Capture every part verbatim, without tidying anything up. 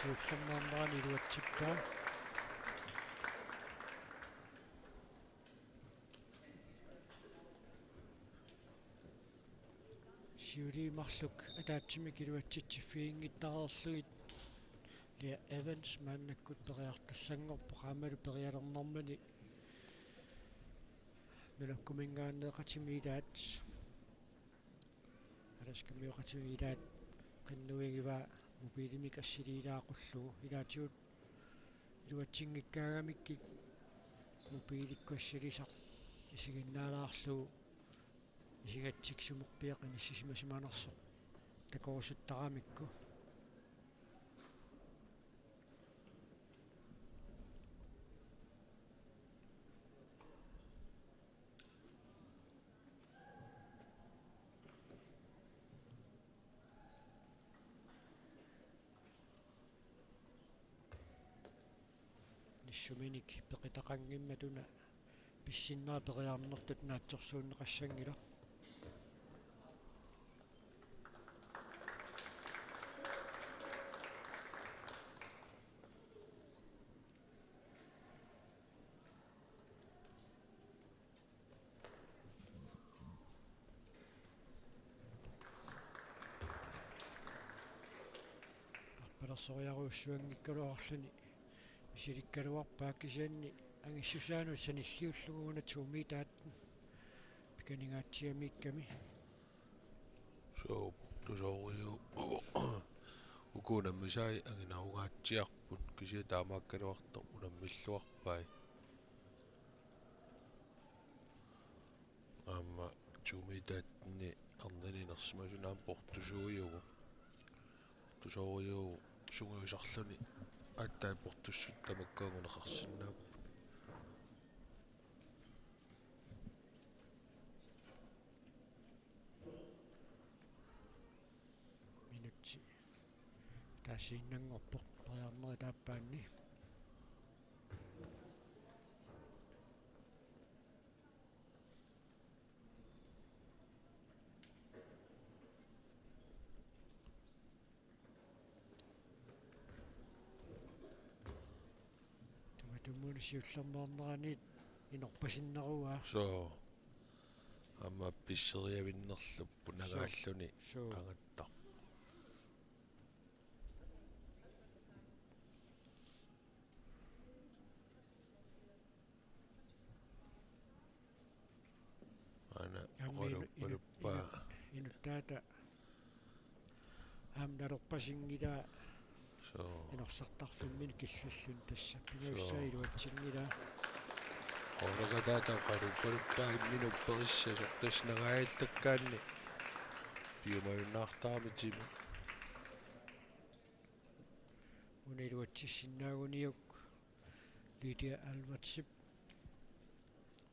Ullammaarnerani iluatsippaa. Siuliit marluk ataatsimik iluatsitsiffiginngittareerlugit Lea Evans maannakkut periartussanngorpoq aammalu perialernermini Nunakkuminngaanneeqatimi ilaat Alaskamiooqatimi ilaat qinnuigivaa mobiilimik assiliilaaqullugu ilaatigut iluatsinngikkaangamikkik mobiilikkut assilisaq isiginnaalaarlugu isigatsik sumorpiaq inissisimasimanersoq takorusuttaramikku. Nissuminik peqitaqanngimmat una pissinnera periarnertut naatsorsuunneqassanngilaq. Arpalersoriarujussuanngikkaluarluni misilikkaluarpaa kisianni angissusaanut sanilliullugu una to meterit pikaningaatsiamiikkami. Suu, portusooriu-, uku unammisai anginarungaatsiarput kisianni taamaakkaluartoq unammilluarpai. Aamma to meterini arnani inersimasunut aamma portusuujuvoq. Portusooriuvoq sungiusarluni aatsaat portussut tamakku anguneqarsinnaapput. Minutsi taasiinnanngorpoq periarnerit aappaanni. Tamatumuuna siullermeerneraniit inorpasinneruaa. Suu. Aamma pisseriavinnerlupput. Suu. Nagaalluni. Suu. Qangattarpoq. Aana. Aamma inu-, inu-, oqaluppaluppa. Inu-, inuttaata aamma nalorpasinngilaa. Suu. Inorsartarfimminni killalluni tassa. Suu. Pingajussaa iluatsinngilaa. Oqaloqataata oqaluppaluppa imminut perissasoq tassa nangaajallakkaanik piumajunnaartarami timi. Una iluatsissinnaaguniuk Lydia Albertsip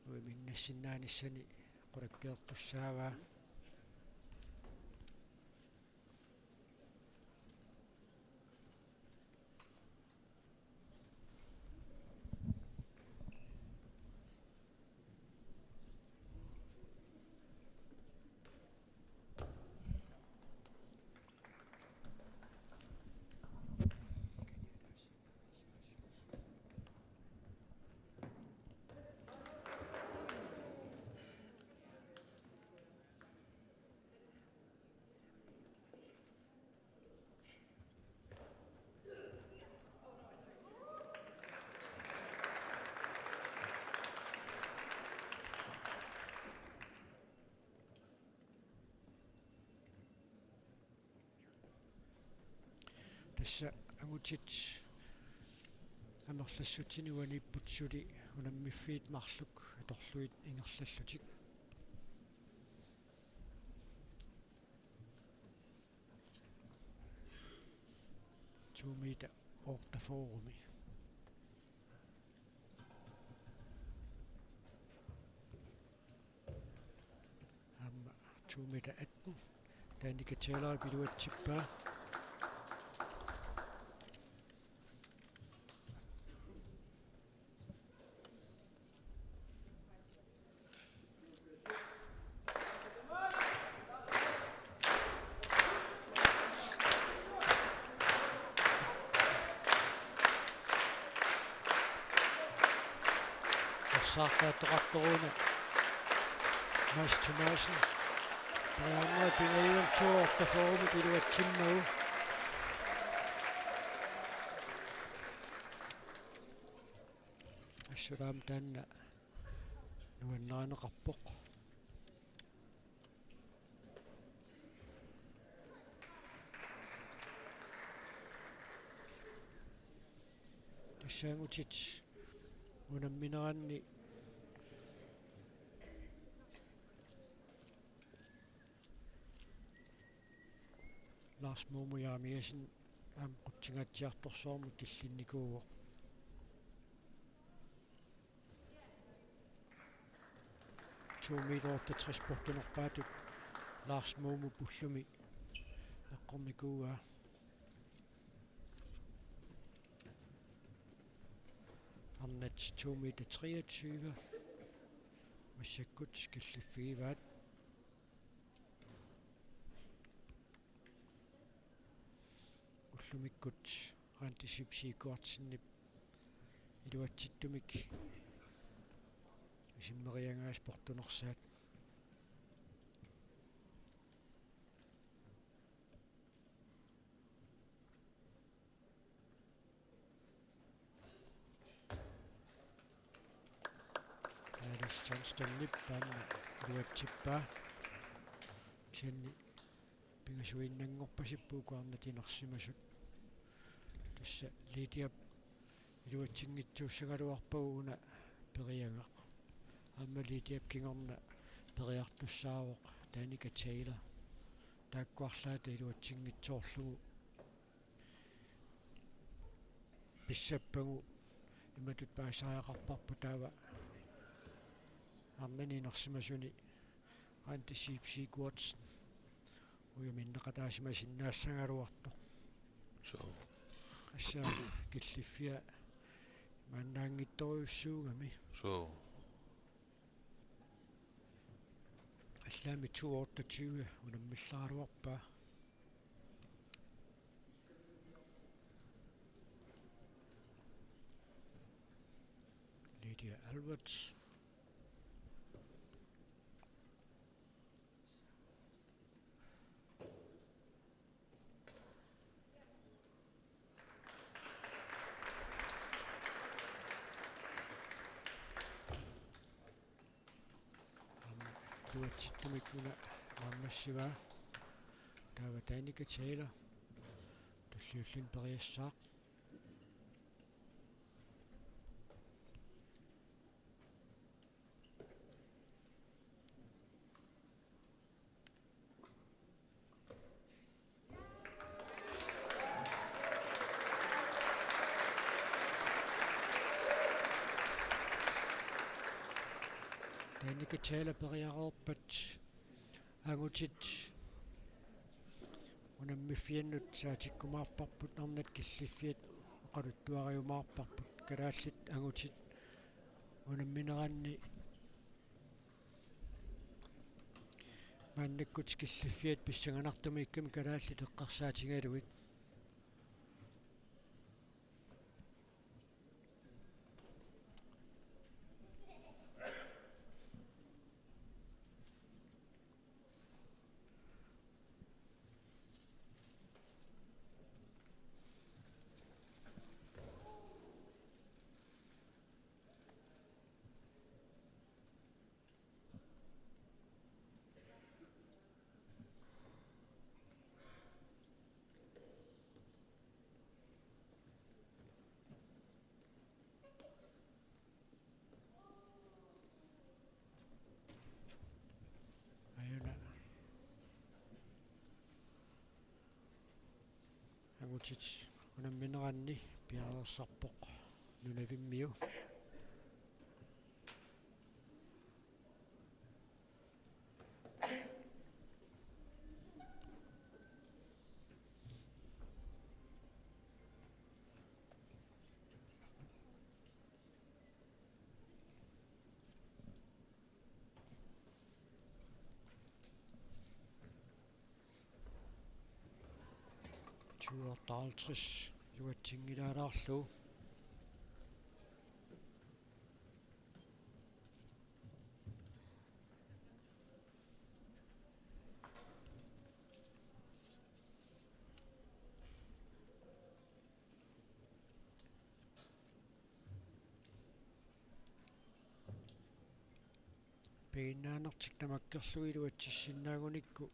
uiminnassinnaanissanut qulakkeertussaavaa. Tassa angutit amerlassutsinik uaniipput suli unammiffiit marluk atorlugit ingerlallutik. To meter otteogfyrre. Aamma to meter atten. Danica Taylor iluatsippaa. Saartaattoqartoq una Mads Thomassen. Periarneq pingajuat to otteogfyrre iluatsimmagu. Assut aamma taanna nuannarineqarpoq. Tassa angutit unammineranni Lars Moomo Jeremiassen aamma qutsingaatsiartorsuarmut tillinnikuuvoq. To meter otteogtres portunerpaatut Lars Moomop ullumi eqqornikuuaa. Arnat to meter treogtyve. Massakkut killiffigivaat. Ullumikkut Randi Sipsi Gortsenip iluatsittumik isimmeriagaasa portunersaat. Alice Johnstonip taanna iluatsippaa. Kisianni pingasuinnanngorpasippoq uku arnat inersimasut. Tassa Lydiap iluatsinngitsuussagaluarpagu una periagaq. Aamma Lydiap kingorna periartussaavoq Danica Taylor. Taakku arlaata iluatsinngitsoorlugu pissappagu imatut paasisariaqarparput taava arnani inersimasuni Randi Sipsi Gortsen ujaminneqataasimasinnaasagaluartoq. Suu. Tassa killiffia maannaanngitsorujussuugami. Suu. Allaammi to otteogtyve unammillaraluarpaa. Lydia Alvarez. Aamma iluatsittumik una naammassivaa. Taava Danica Taylor tulliulluni periassaaq. Danica Taylor periareerpat angutit unammiffiannut saatikkumaarparput, arnat killiffiat oqaluttuariumaarparput. Kalaallit angutit unammineranni maannakkut killiffiat pissanganartumiikkami kalaallit eqqarsaatigalugit. Ajuna. Angutit unammineranni piareersarpoq Nunavimmiu. Tooghalvtreds iluatsinngilaalaarlugu. Piginnaanertik tamakkerlugu iluatsissinnaagunikku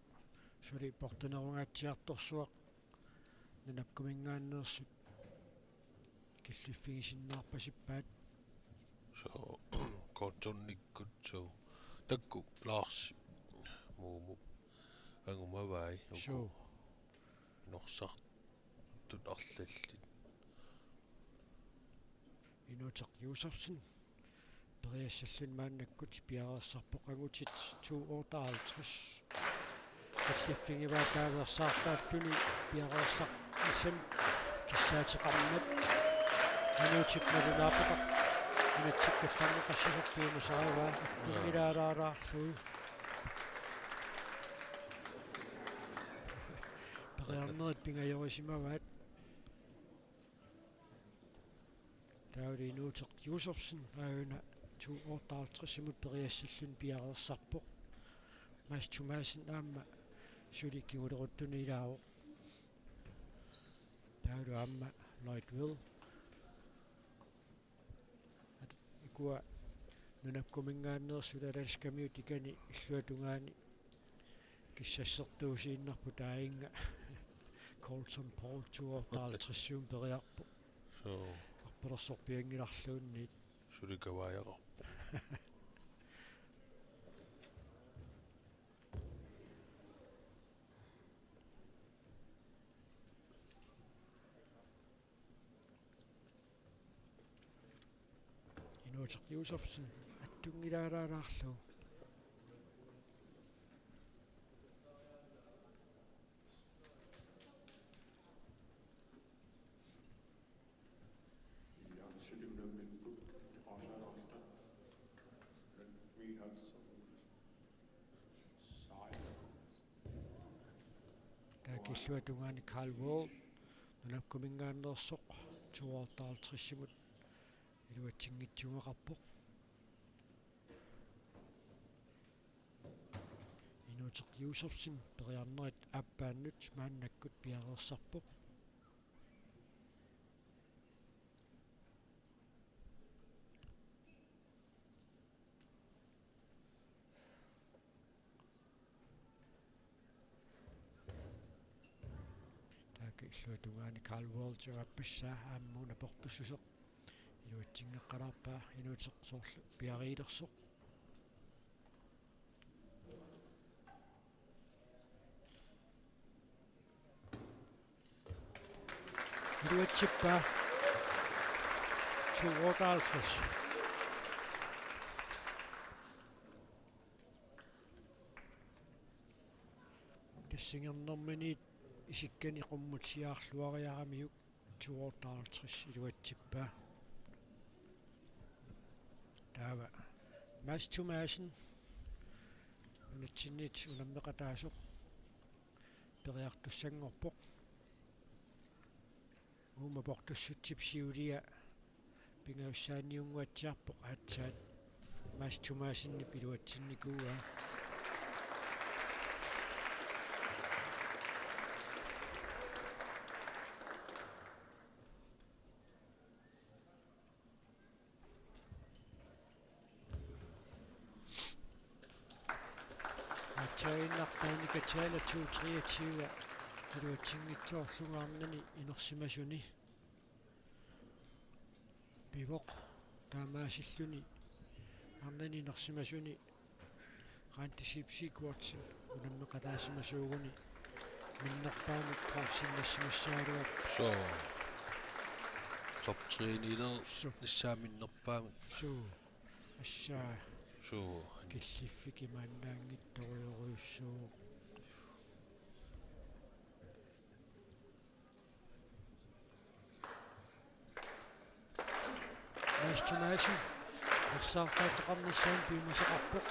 suli portunerungaatsiartorsuaq Nunapkuminngaanneersut killiffigisinnaarpasippaat. So, Gordonikkut, so, taakku Lars Muumup angumavai, uku. So. Norsartut arlallit. Inuuteq Josefsen. Periassalluni maannakkut piareersarpoq angutit to otteoghalvtreds. Killiffigivaa taava arsaartaaltuni piareersarnissamik kissaateqarmat. Inuutip nalunaaqutaq inatsikkallarneqassasoq piumasarivaa. Attunngilaalaalaarlugu. Periarnerit pingajorisimavaat. Taava Inuuteq Josefsen aajuna to otteoghalvtredsimut periassalluni piareersarpoq. Mads Thomassen aamma suli kinguleruttunut ilaavoq. Taavalu aamma Lloyd Will. At-, ukua Nunapkuminngaanneersut Alaskamiut ikani illuatungaani kissassertuusiinnarput taanna. Colton Paul to otteoghalvtredsimut periarpoq. So. Arpalersorpianngilarluunniit. Suli kavaajaqarpoq. Inuuteq Josefsen attunngilaalaalaarlugu. Taakku illuatungaani Carl Wall, Nunapkuminngaanneersoq, to otteoghalvtredsimut iluatsinngitsuugaqarpoq. Inuuteq Josefsen periarnerit aappaannut maannakkut piareersarpoq. Taakku illuatungaani Carl Wall aappassaa aamma una portussuseq. Iluatsinngeqqalaarpaa Inuuteq soorlu piariilersoq. Iluatsippaa to otteoghalvtreds. Tassingernerminiit isikkani qummut siaarluariaramiuk to otteoghalvtreds iluatsippaa. Taava Mads Thomassen nunatsinniit unammeqataasoq periartussanngorpoq. Uuma portussutsip siulia pingajussaaniunnguatsiarpoq aatsaat Mads Thomassenip iluatsinnikuuaa. Aatsaannguaq Danica Thaler to treogtyve iluatsinngitsoorlugu arnani inersimasuni pivoq, taamaasilluni arnani inersimasuni Randi Sipsi Kuotsen unammeqataasimasuuguni minnerpaamik bronzimut nassimassagaluarpoq. So. Top tre-niileq. So. Nissaa minnerpaamik. So. Assaa. So. Killiffik imaannaanngitsorujorujussuuvoq. Mads Thomassen arsaartaattoqarnissaanut piumasaqarpoq.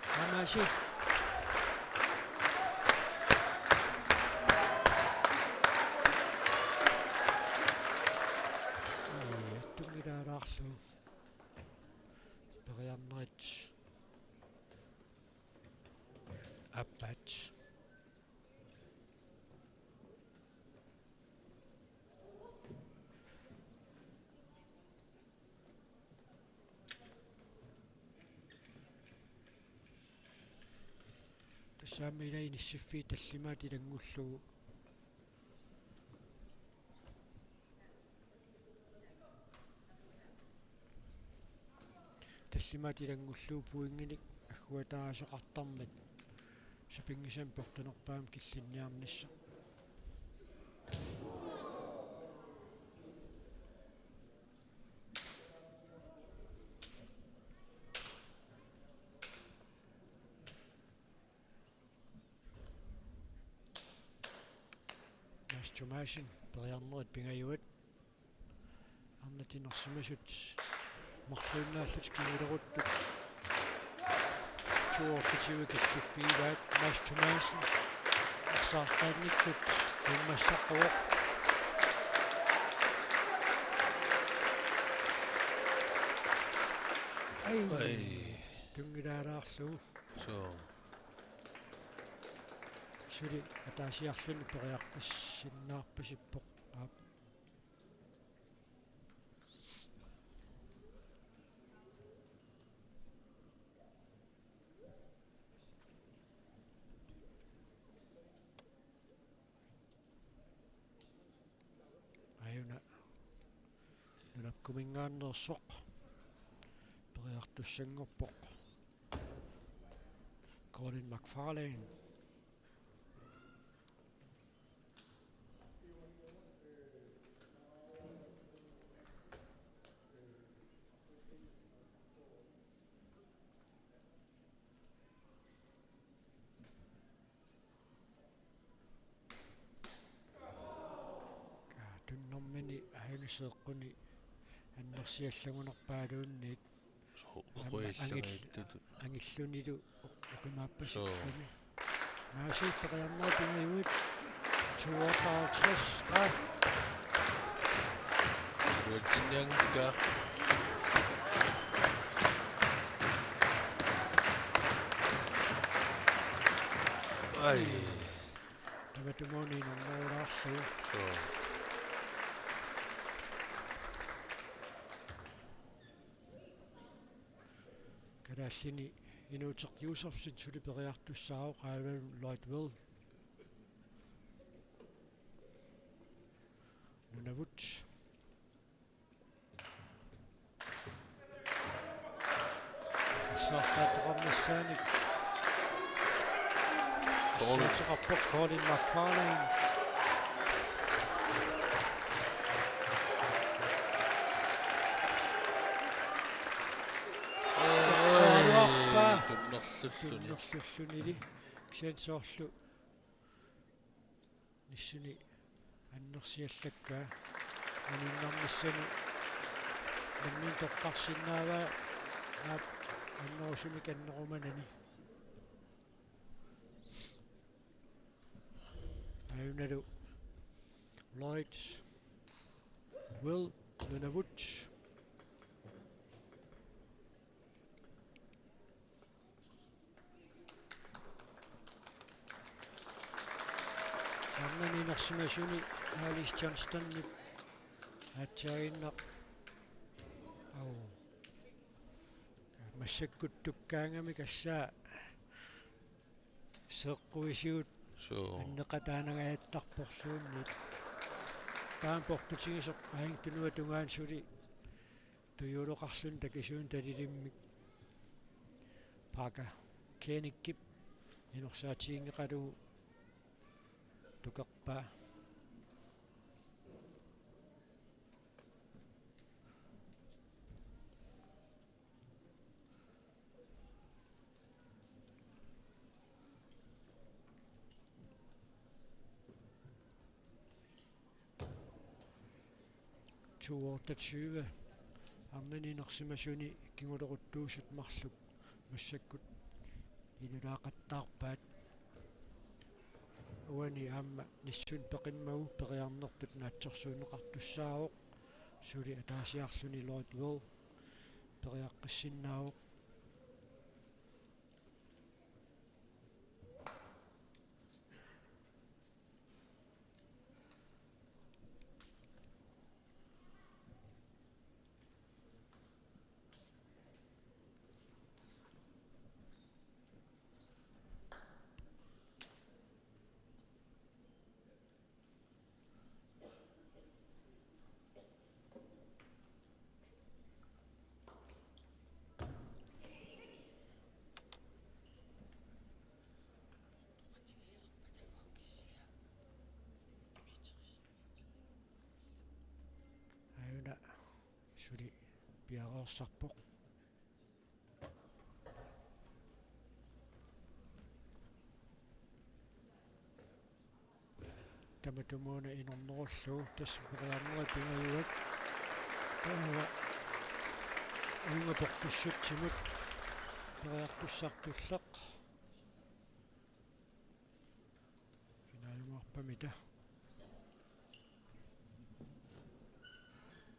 Taamaasi. Ii, attunngilaalaarlugu. Periarnerit aappaat. Saamilai nissiffiit tallimaat ilanngullugu. Tallimaat ilanngullugu pointinik agguataasoqartarmat sapinngisamik portunerpaamik killinniarnissaq. Mads Thomasen, periarnerit pingajuat. Arnat inersimasut marluinnaallutik kinguleruttut. Toogtyve killiffigivaat Mads Thomasen. Arsaartaannikkut immassaqquvoq. Ai. Ai. Tunngilaalaarlugu. Suu. Suli ataasiarluni periarfissinnaarpasippoq. Aap. Aajuna nunappuminngaanneersoq periartussanngorpoq. Colin McFarlane. Tunnermini aajuna seeqquni annersiallagunarpaaluunniit. Suu, aamma angil-, angillunilu oq-, oqimaappasikkamik. Suu. Maasi periarnerit pingajuat. Tooghalvtreds. Uatsinnianngikkaa. Ai. Tamatumuuna inernerulaarlugu. Suu. Kalaallini Inuuteq Josefsen suli periartussaavoq, aajuna Lloyd Will. Nunavut. Arsaartaattoqarnissaanik. Colin. Arsaartoqarpoq Colin McFarlane. Oi, tunnerlulluni. Tunnerlullunili. Kisianni soorlu nissini annersiallakkaa. Aniinnarnissani nammineq toqqarsinnaavaa, aap, annerusumik annerumanani. Aajunalu Lloyd Will, Nunavut. Arnani inersimasuni Alice Johnstonip aatsaaginnaq. Au. Massakkut tukkaangamik assaa seeqquisigut. Suu. Anneqataanangajattarporluunniit. Taama portutigisoq aajuna tunuata tungaanut suli tujuuloqarluni takisuunik talilimmik. Parker Koeniggip inorsaatiginngeqalugu tukerpaa. Toogtyve. Arnani inersimasuni kinguleruttuusut marluk massakkut inulaaqattaarpaat. Uani aamma nissut peqimmagu periarnertut naatsorsuunneqartussaavoq. Suli ataasiarluni Lloyd Will periaqqissinnaavoq. Piareersarpoq. Tamatumuuna inornerullugu tassa periarnerit pingajuat. Taava uunga portussutsimut periartussartulleq. Finaajumaarpamita.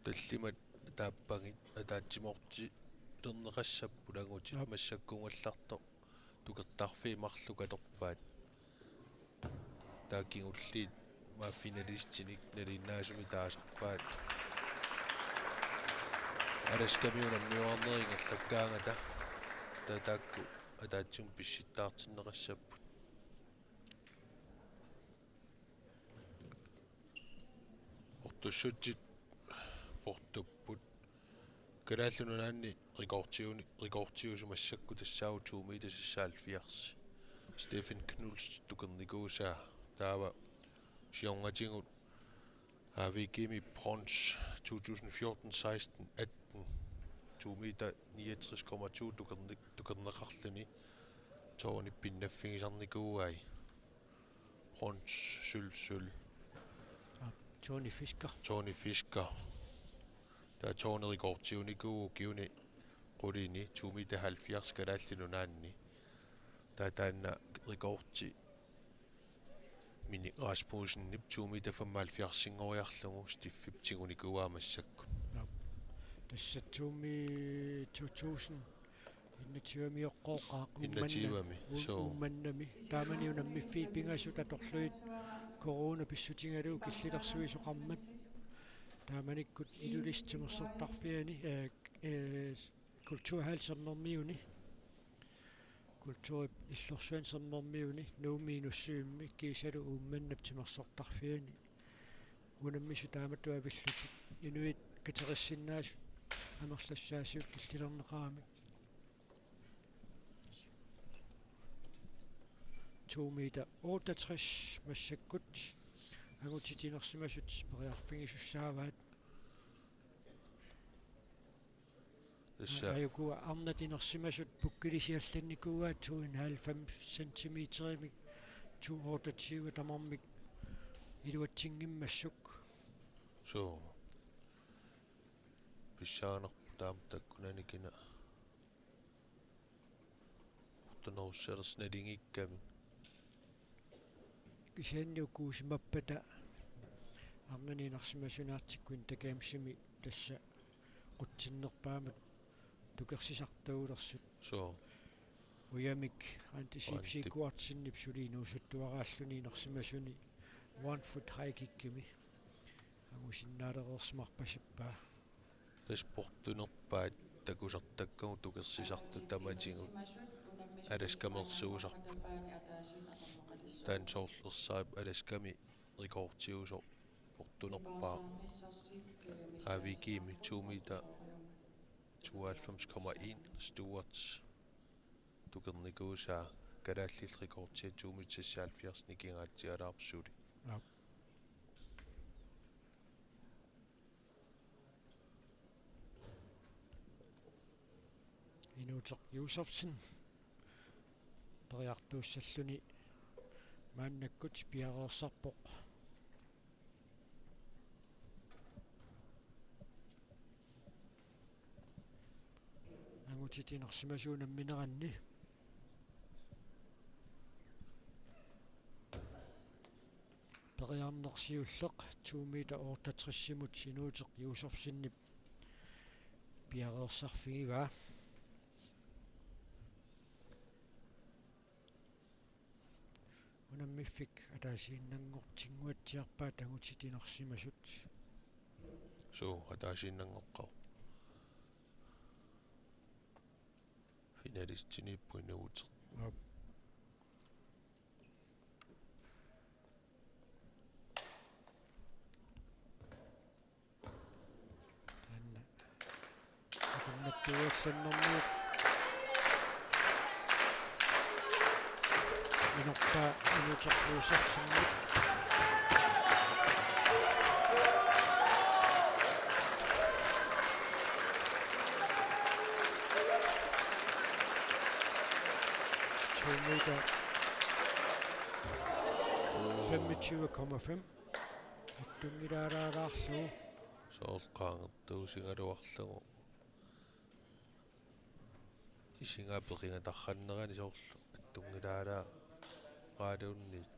Tallimat ataappagit ataatsimoortilerneqassapput angutit. Aap. Massakkuugallartoq tukertarfiit marluk atorpaat. Taava kingulliit maani finalistinik nalinginnaasumik taasarpaat. Alaskami unammiuaarnerit ingerlakkaangata taava taakku ataatsimut pissittaartinneqassapput. Portussutsit portupput. Kalaallit Nunaanni rekordiuni-, rekordiusut massakkut tassaavoq to meter seksoghalvfjerds. Steffen Knudsen tukernikuusaa, taava siornatigut A V G-mi bronze to tusind fjorten, seksten, atten, to meter niogtres komma to tukerni-, tukerneqarluni Tony pinnaffigisarnikuuai. Bronze, sølv, sølv. Aa, Tony Fisker. Tony Fisker. Taava Tony rekordiunikuuvoq ukiuni qulini to meter halvfjerds Kalaallit Nunaanni. Taava taanna rekordi Minik Rasmussenip to meter femoghalvfjerdsinngoriarlugu Steffip tigunikuuaa massakkut. Nå. Tassa to me-, to tusind enogtyve-mi oqqooqqaaq Uumanna-, enogtyve-mi, Uu-, soo. Uummannami. Taamani unammiffiit pingasut atorlugit corona pissutigalugu killilersuisoqarmat. Taamanikkut Ilulissat Timersortarfiani, eh, eh, Kulturhal Sermermiuni. Kulturip Illorsuani Sermermiuni, Nuummi Inussivimmi, kiisalu Uummannap Timersortarfiani. Unammisut taamatut avillutik, inuit kateqissinnaasut amerlassaasigut killilerneqaramik. To meter otteogtres massakkut angutit inersimasut periarfigisussaavaat. Tassa. Aa, ajuku arnat inersimasut pukkilisiallannikuuaat to en halv centimeterimik, to otteogtyve tamarmik iluatsinngimmassuk. Soo. Pissaanerput taama takkunani kina portunerussalersoq nalingikkami. Kisianni ukuusimappata arnani inersimasunik Arctic Winter Gamesimi tassa qutsinnerpaamut tukersisartuulersut. Soo. Ujamik Randi Sipsi Randi. Kuartsinip suli inuusuttuaraalluni inersimasuni one foot high kickimi angusinnaalereersimarpasippaa. Tassa portunerpaat takusartakkagut tukersisartut tamatigut Alaskameersuusarput. Taanna soorlu ersarip Alaskami rekordiusoq portunerpaaq A V G-mi to meter tooghalvfems komma en Stewart tukernikuusaa, kalaallillu rekordia to meter seksoghalvfjerds nikingaatsialaarpoq suli. Aap. Inuuteq Josefsen periartuussalluni maannakkut piareersarpoq. Angutit inersimasut unammineranni. Periarneq siulleq to meter otteogtresimut Inuuteq Josefsenip piareersarfigivaa. Unammiffik ataasiinnanngortinnguatsiarpaat angutit inersimasut. Suu, ataasiinnanngoqqavoq. Finalistiniippoq Inuuteq. Aap. Taanna. Akunnattuuallannermiut. Inorpaa Inuuteq Josefsenip. to meter femogtyve komma fem. Attunngilaalaalaarlugu. Soorlu qaangertuusigaluarlugu. Isigaa peqingatarnerani soorlu attunngilaalaaraluunniit.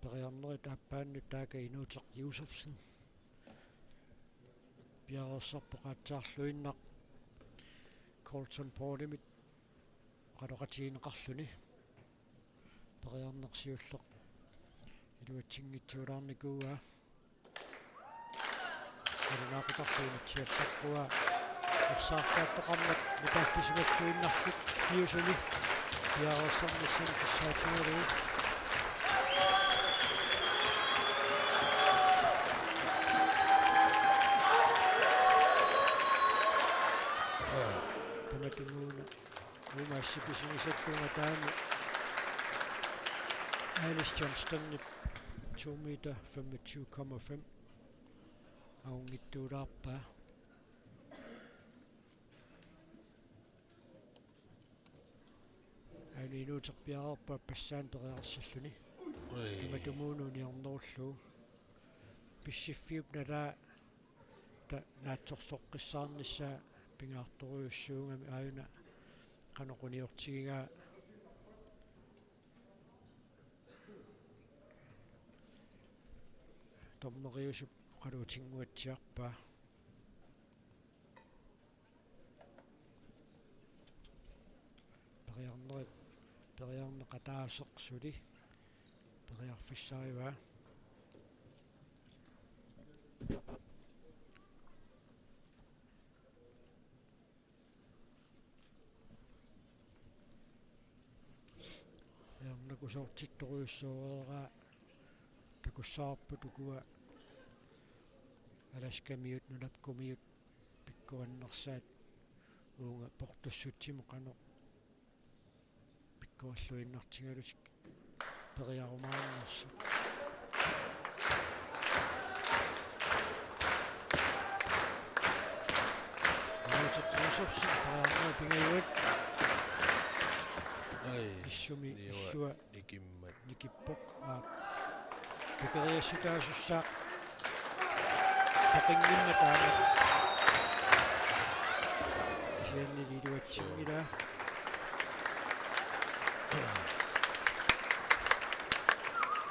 Periarnerit aappaannut taakku Inuuteq Josefsen. Piareersarpoq aatsaarluinnaq Colton Paulimit oqaloqatigineqarluni. Periarneq siulleq iluatsinngitsuulaarnikuuaa. Nalunaaqutaq inissiallaqqua ersaartaattoqarmat mitallisimalluinnarlugu piusumi piareersarnissamut kissaatigalugu. Tamatumuuna uuma assip isigisattunga taanna Alice Johnstonip to meter femogtyve komma fem. Ajunngitsuulaarpaa. Aana Inuuteq piareerpaa passaani periarsilluni. Ui. Tamatumuuna uniornerullugu. Pissiffiup nalaa ta-, naatsorsoqqissaarnissaa pingaartorujussuugami aajuna qanoq uniortigigaa. Dommeriusup oqaluutinnguatsiarpaa. Periarnerit, periarneq ataaseq suli periarfissarivaa. Periarneq usoortittorujussuureeraa takussavarput ukua Alaskamiut, nunapkumiut pikkorinnersaat uunga portussutsimut qanoq pikkorilluinnartigalutik periarumaarnersut. Inuuteq Josefsen periarneq pingajuat. Ai, pissumi niua illua nikimmat. Nikippoq, aa, tukeriassutaasussaaq. Peqinngimmat aamma. Kisianni iluatsinngilaa.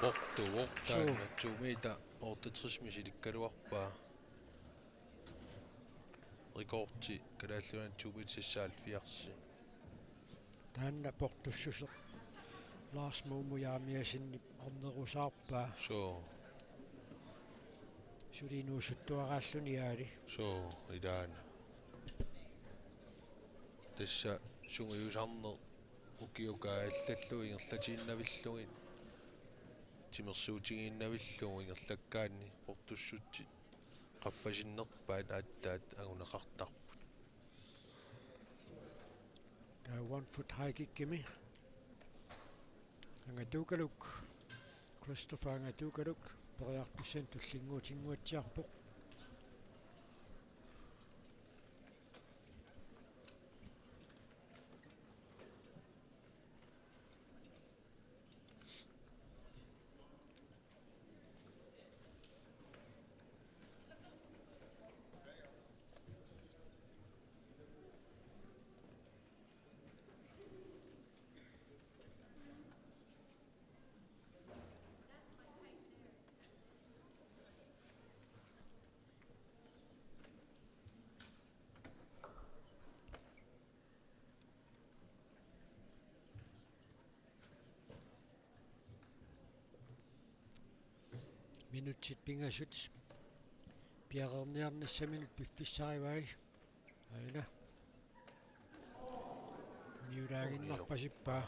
Portuvoq. Suu. Taanna to meter otteogtres misilikkaluarpaa. Rekordi Kalaallit Nunaanni to meter seksoghalvfjerds. Taanna portussuseq Lars Mumu Jeremiassenip ornerusaarpaa. Suu. Suli inuusuttuaraalluni aali. Suu, ilaana. Tassa sungiusarneq ukiukaallallugit ingerlatiinnavillugit. Timersuutigiinnavillugu ingerlakkaanni portussutsit qaffasinnerpaat aatsaat anguneqartarput. Taava one foot high kickimi Angatuukaluk, Christopher Angatuukaluk, periarfissanik tullinnguutinnguatsiarpoq. Minutsit pingasut piareerniarnissaminut piffissarivai. Aina. Uniulaaginnarpasippaa.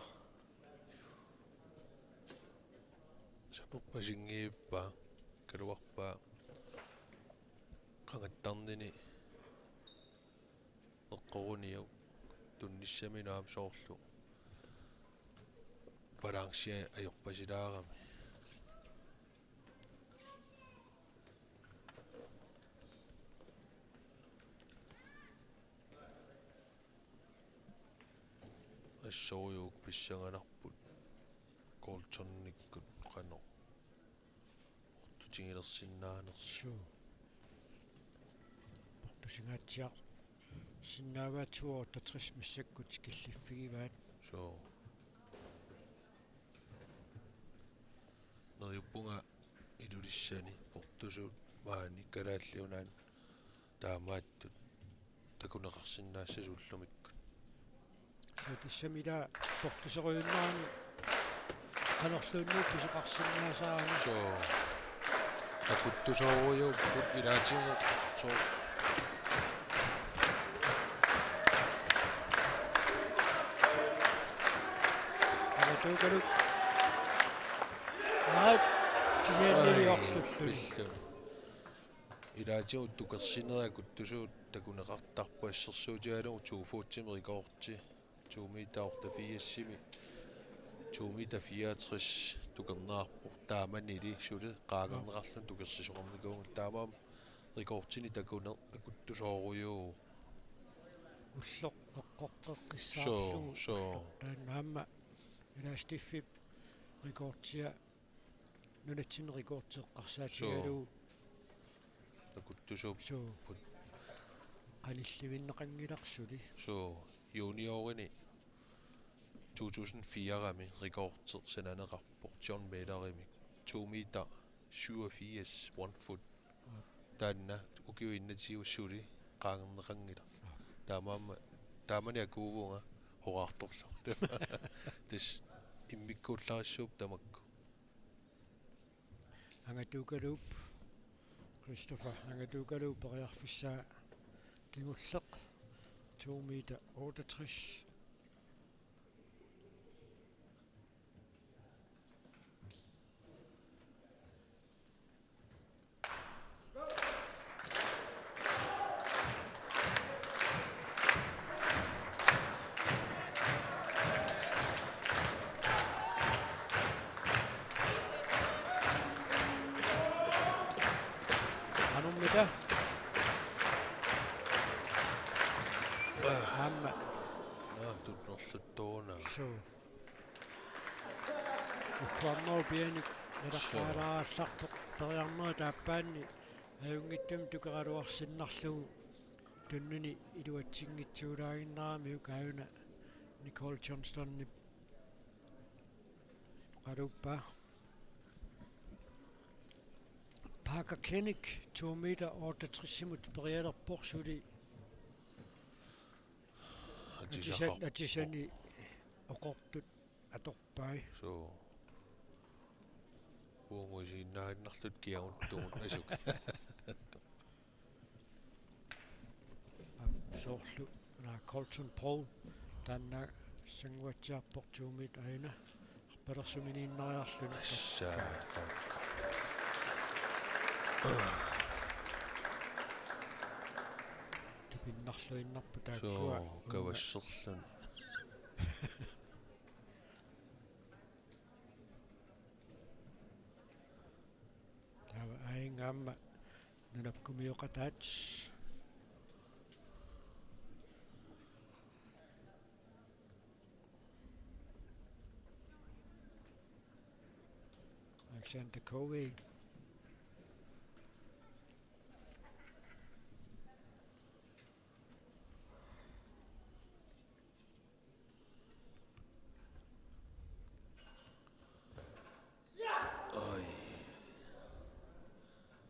Saperpasinngivippoq, kaluarpaa qangattarnini eqqoruniuk tunnissaminut aamma soorlu balancea ajorpasilaarami. assorujuk pissanganarput Coltonikkut qanoq ortutigilersinnaanersoq. Suu. Ortusigaatsiarsinnaavaat, otteogtres massakkut killiffigivaat. Suu. Neriuppunga Ilulissani portusuut maani Kalaallit Nunaanni taamaattut takuneqarsinnaassasuullumikkut. Suu, tassami ila portuserujunnerani qanorluunniit pisoqarsinnaasarami. Suu. Takuttusoorujuupput ilaatigut. Suu. Angatuukalu. Aat, kisiannili. Ai, orsulluni. Pillu. Ilaatigut tukersinerit akuttusuut takuneqartarput, assersuutigalugu to footimik rekordi. To meter otteogfirsimik to meter fireogtres tukerneqarpoq. Taamanili suli qaangerneqarluni tukersisoqarnikuugaluarlugu. Taamaammat rekordini takuneq akuttusoorujuuvoq. Ulloq eqqoqqeqqissaarlugu. Suu, suu. Ulloq taanna aamma ila Stephip rekordia nunatsinni rekordi eqqarsaatigalugu. Suu. Akuttusuupput. Suu. Qanillivinneqanngilaq suli. Suu, juniorini to tusind firemi rekordi sananeqarpoq John Mehlerimit. To meter syvogfirs, one foot. Aap. Taanna ukiup innatigut suli qaangerneqanngilaq. Aap. Taamaammat, taamani akuuvunga horaartorlu. Tassa immikkuullarissuupput tamakku. Angatuukaluup, Christopher Angatuukaluup periarfissaa kingulleq, to meter otteogtres. Qanormita? Aamma. Naa, tunnerluttuuna. Suu. Ukkuammut pianik nalaqqaalaarallarpoq periarnerit aappaanni ajunngitsumik tukeraluarsinnarlugu tunnuni iluatsinngitsuulaaginnaramiuk. Aajuna Nicole Johnstonip oqaluuppaa. Parker Koenig to meter otteogtresimut perialerpoq suli. Atisaq-, atisani oqortut atorpai. Suu. Uunguisiinnaaginnarlutik kiaguttugut asuk. Soorlu una Colton Paul taanna sannguatsiarpoq to meter aajuna. Arpalersuminiinnariarluni. Assaa, taakku. Tupinnarluinnarput taakkua. Suu, kavasserluni. Taava aajuna aamma nunap kummioqataat. Alexander Covey. Ai.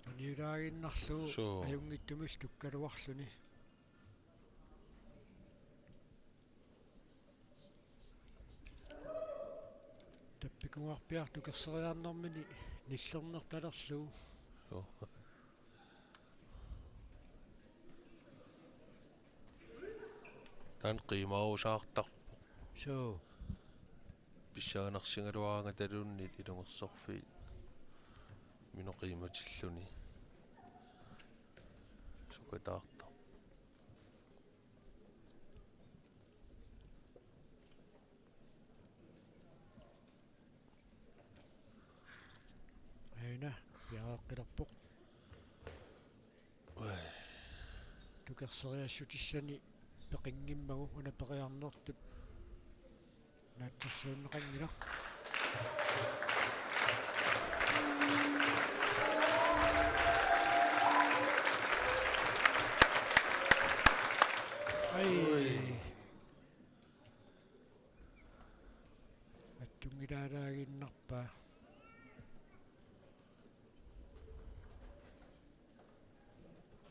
Aniulaaginnarlugu. Suu. Ajunngitsumillu tukkaluarluni. Tappikunngarpiaq tukerseriarnermini nillernertalerlugu. Suu. Taanna qiimarusaartarpoq. Suu. Pissanganarsigaluaraangataluunniit ilungersorfiit minut qiimatilluni sukataartarpoq. Aajuna piareeqqilerpoq. Ui. Tukerseriassutissani peqinngimmagu una periarnertut. Naatsorsuunneqanngilaq. Ai. Ui. Attunngilaalaaginnarpaa.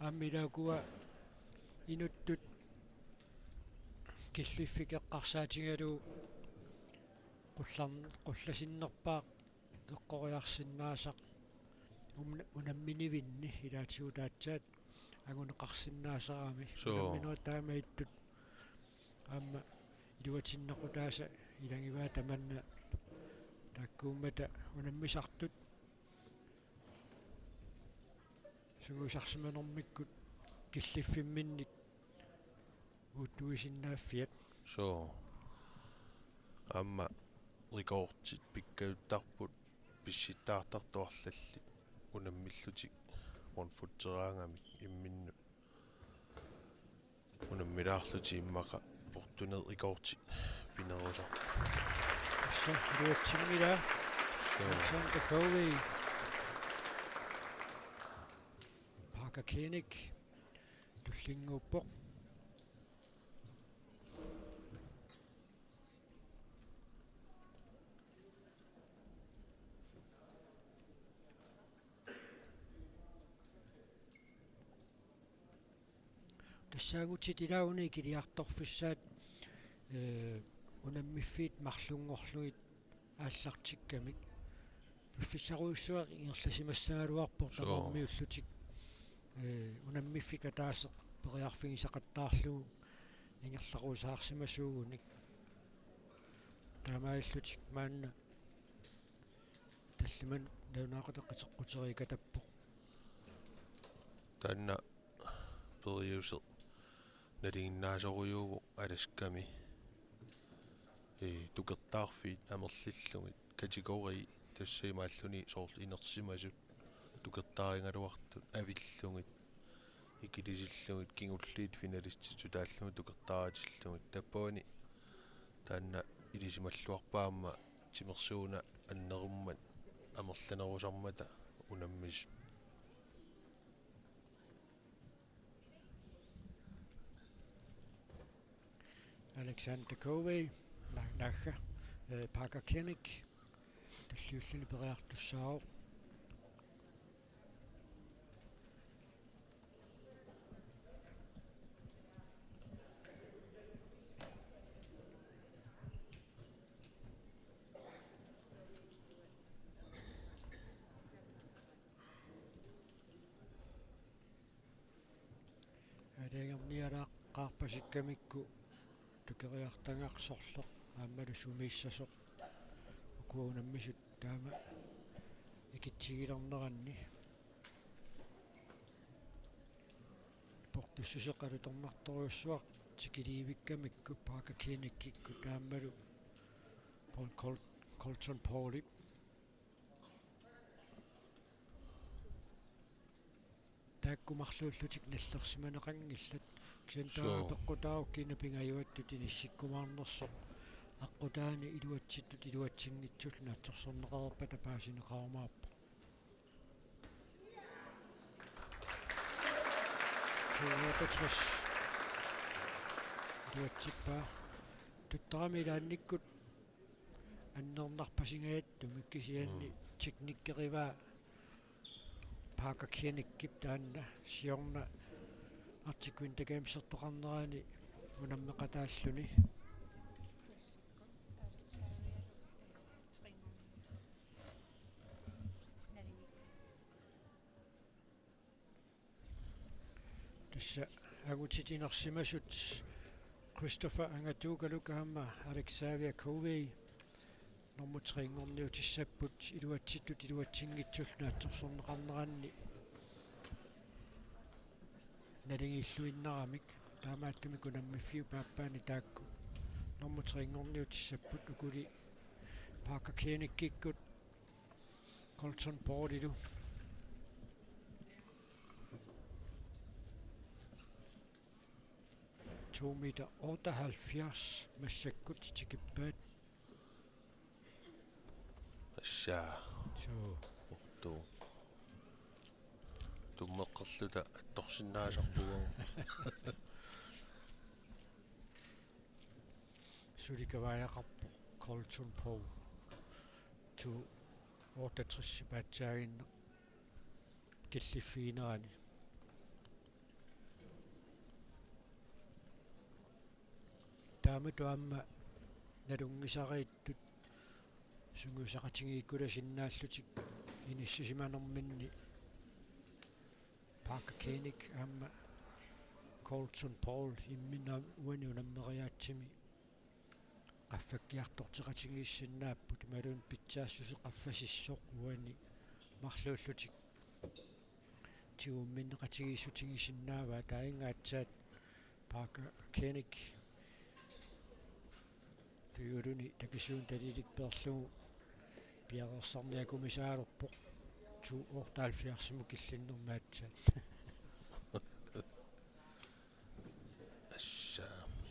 Aamma ila ukua inuttut killiffik eqqarsaatigalugu qullarn-, qullasinnerpaaq eqqoriarsinnaasaq un-, unamminivinni ilaatigut aatsaat anguneqarsinnaasarami. Suu. Unamminerit taamaattut aamma iluatinnaqutaasa ilagivaa tamanna taakkuummata unammisartut sungiusarsimanermikkut killiffimminnik uuttuisinnaaffiat. Suu. Aamma rekordit pikkajuttarput pissittaartartuarlalli unammillutik one footeriaraangamik imminnut. Unammilaarlutik immaqa portuneq rekordit pinerusarput. Tassa iluatsinngilaa. Suu. Alexander Covey. Parker Koenig tullinnguuppoq. Tassaagutit ilaanni ikiliartorfissaat, ee, unammiffiit marlunngorlugit aallartikkamik. Piffissarujussuaq ingerlasimassagaluarpoq. Suu. Tamarmiullutik, ee, unammiffik ataaseq periarfigisaqattaarlugu ingerlarusaarsimasuugunik. Taamaalillutik maanna tallimanut nalunaaqutaq qiteqqutereeqatappoq. Taanna periuseq nalinginnaasorujuuvoq Alaskami. Ee, tukertaarfiit amerlillugit, kategori tassa imaalluni soorlu inersimasut tukertaarigaluartut avillugit, ikilisillugit, kingulliit finalistit taallugit tukertaaratillugit, tappavani taanna ilisimalluarpaa aamma timersuuna annerummat amerlanerusarmata unammisut. Alexander Covey, na-, naagga, eh, Parker Koenig, talliulluni periartussaavoq. Aalajangernialaaqqaarpasikkamikku tukeriartagaq sorleq aammalu sumiissasoq ukua unammisut taama ikitsigilerneranni. Portussuseq alutornartorujussuaq tikiliivikkamikku Parker Koenigikkut aammalu Paul Col-, Colton Paulip. Taakku marluullutik nallersimaneqanngillat. Kisianni taava, suu, apeqqutaavoq kina pingajuattut inissikkumaarnersoq. Aqqutaani iluatsittut iluatsinngitsullu naatsorsorneqareerpata paasineqarumaarpoq. Toogtres. Iluatsippaa. Tuttarami ilaannikkut annernarpasingajattumi kisianni, mm, teknikkerivaa Parker Koenigip taanna siorna Arctic Winter Gamesertoqarnerani unammeqataalluni. Tassa angutit inersimasut Christopher Angatuukalu aamma Alexander Covey normu tre-nngorniutissapput iluatsittut iluatsinngitsullu naatsorsorneqarneranni naligiilluinnaramik. Taamaattumik unammiffiup aappaani taakku normu tre-nngorniutissapput, ukuli Parker Koenigikkut Colton Paulilu. To meter otteoghalvfjerds massakkut tikippaat. Saa. Suu. Portu. Tummeqqerluta attorsinnaasarpugut. Suli kavaajaqarpoq Colton Paul. To otteogtres paatsaaginnaq killiffiginerani. Taamatut aamma nalunngisariittut sungiusaqatigiikkutasinnaallutik inissisimanerminni Parker Koenig aamma Colton Paul imminnut uani unammeriaatsimi qaffakkiartorteqatigiissinnaapput imaluunniit pitsaassuseq qaffasissoq uani marluullutik tigumminneqatigiissutigisinnaavaat. Taanna aatsaat Parker Koenig tujuuluni takisuunik talilik peerlugu piareersarniakumisaalerpoq to otteoghalvfjerdsimut killinnermi aatsaat. Assaami.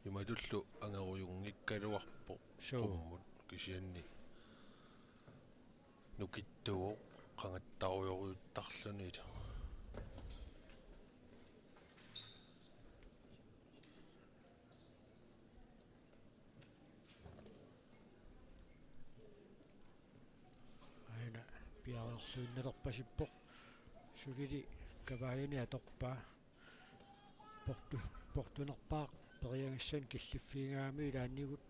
Imatullu angerujunngikkaluarpoq. Suu. Qummut kisianni nukittuuvoq qangattarujorujuttarlunilu. Aana piareerluinnalerpasippoq. Sulili kavaajani atorpaa. Portu-, portunerpaaq periagassani killiffigigaangami ilaannigut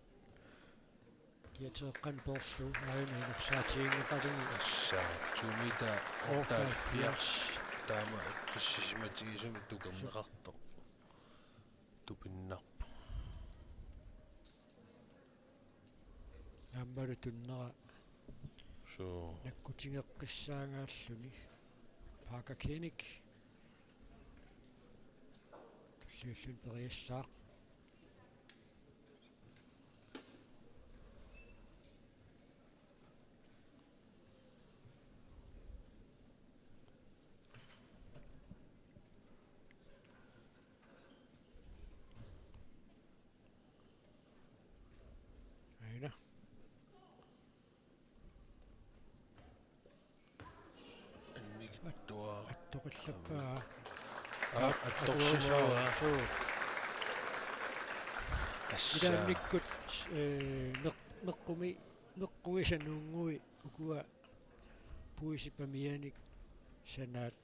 kiateeqqanik peerlugu aajuna inorsaatiginngeqalugu. Assaa, to meter otteoghalvfjerds. Taama eqqissisimatigisumik tukerneqartoq. Tupinnarpoq. Aammalu tunnera. Suu. Nakkutigeqqissaagaalluni. Parker Koenig. Tulliulluni periassaaq. Aina. Annikittuaq. Attoqillappaa. Aa, attorsimavaa. Suu. Assaa. Ilaannikkut, eh, neq-, neqqumi, neqqui sanuunngui ukua puisip amianik sanaat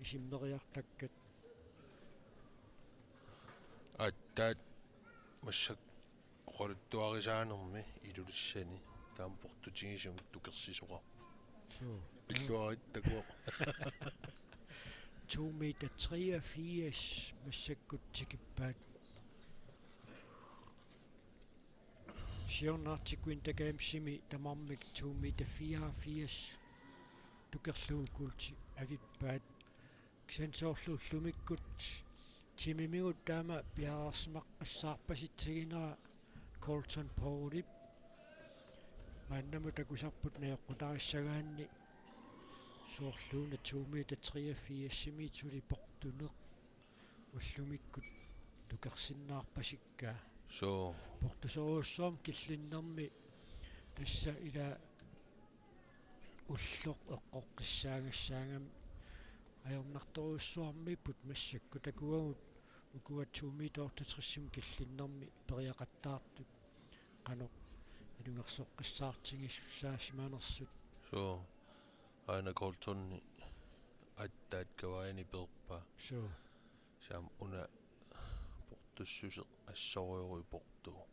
isimmeriartakkat. Aatsaat massakkut oqaluttuarisaanermi Ilulissani taama portutigisumik tukersisoqarpoq. Suu. Pilluarit takuvoq. To meter treogfirs massakkut tikippaat. Siorna Arctic Winter Gamesimi tamarmik to meter fireogfirs tukerlugu kuulti avippaat. Kisianni soorlu ullumikkut timimigut taama piareersimaqqissaarpasitsiginera Colton Paulip maannamut takusarput najoqqutarissagaanni soorluuna to meter treogfirsimiit suli portuneq ullumikkut tukersinnaarpasikkaa. Suu. Portusorujussuarmik killinnermi tassa ila ulloq eqqoqqissaagassaagami ajornartorujussuarmiipput massakkut takuagut ukua to meter otteogtresimut killinnermi periaqattaartut qanoq ilungersoqqissaartigisussaasimanersut. Suu. Aana Coltoni aatsaat kavaajani peerpaa. Suu. Saam una portussuseq assorujussuaq portuvoq.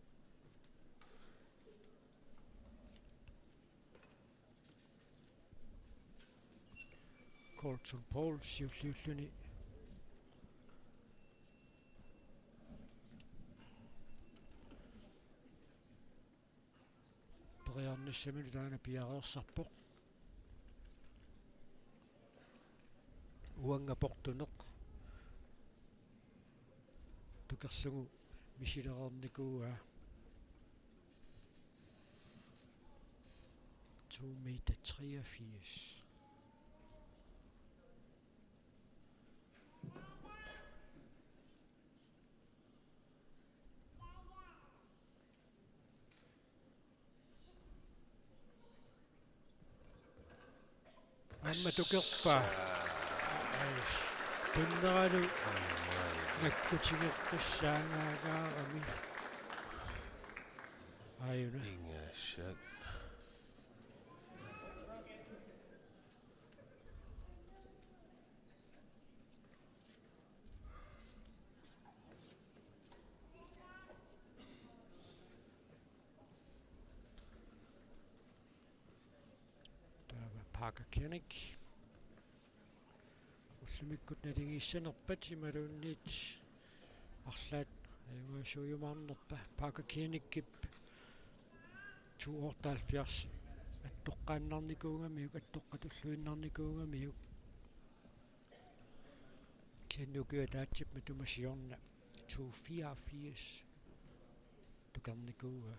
Colton Paul siulliulluni periarnissaminut taanna piareersarpoq. Uanga portuneq tukerlugu misilereernikuuaa. To meter treogfirs. Aamma tukerpaa. Tunnerani nakkutigeqqissaagaangaarami. Aajuna. Ingasak. Taava Parker Koenig. Ullumikkut naligiissanerpat imaluunniit arlaat ajugaasuujumaarnerpa Parker Koenigip to otteoghalvfjerds attoqqaannarnikuugamiuk, attoqqatulluinnarnikuugamiuk. Kisianni ukiup ataatsip matuma siorna to fireogfirs tukernikuuaa.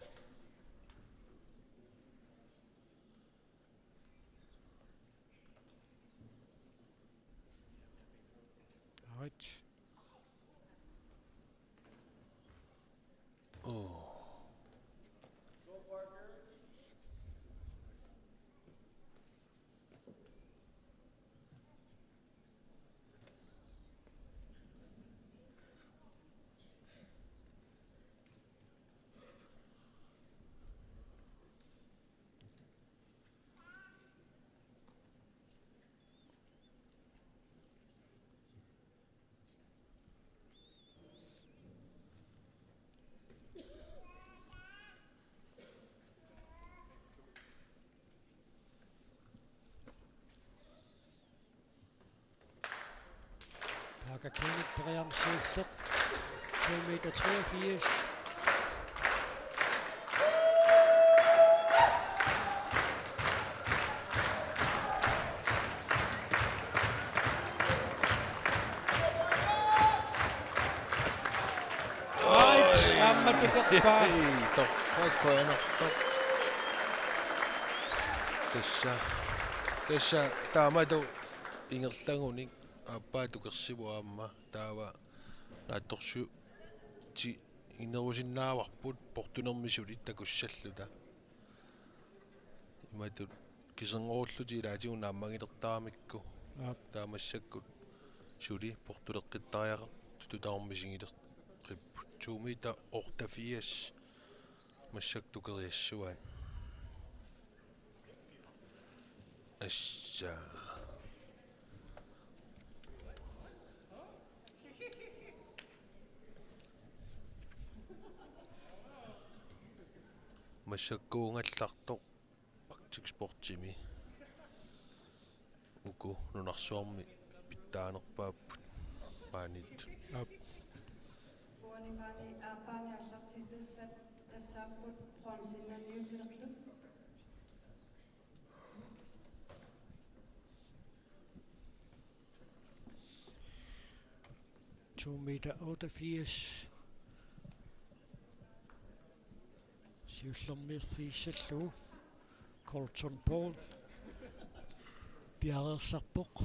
Right. Oh. Parker Koenig periarfissarsiulleq. To meter treogfirs. Right, aamma tukerpaa. Hej, torrak qujanartoq. Tassa, tassa taamatut ingerlagunik aappaa tukersimavoq aamma taava naatsorsuutit inerusinnaavarput portunermi suli takussalluta. Imatut kiserngorullutik ilaatigut naammagilertaramikku. Aap. Taava massakkut suli portuleqqittariaqartutut tamarmik misigileqqipput. To meter otteogfirs. Massakkut tukeriassuaat. Assa. Massakkuugallartoq Arctic Sportsimi uku nunarsuarmi pitsaanerpaapput maaniittut. Aap. Uani maani aappaani aallartitussat tassaapput bronzeniutilertut. To meter otteogfirs. Siullermik piissallugu Colton Paul piareersarpoq.